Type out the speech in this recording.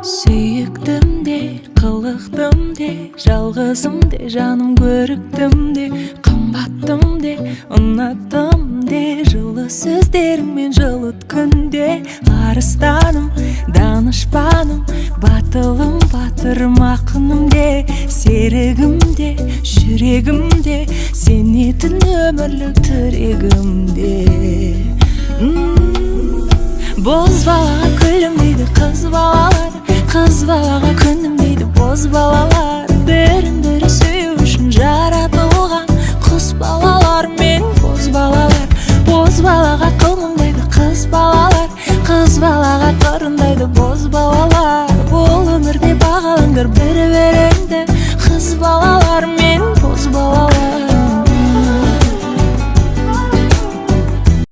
Сүйіктім де, қылықтым де, жалғызым де, жаным көріктім де, қымбаттым де, ұнаттым де, жылы сөздеріңмен жылыт күнде. Арыстаным, данышпаным, батылым, батырым, ақыным де, серігім де, жүрегім де, сенетін өмірлік тірегім де. Боз балаға күлімдейді қыз балалар, қыз балаға күнімдейді боз балалар. Бірін бірі сүю үшін жаратылған құс балалар мен боз балалар. Боз балаға қылмыңдайды қыз балалар, қыз балаға қырындайды боз балалар.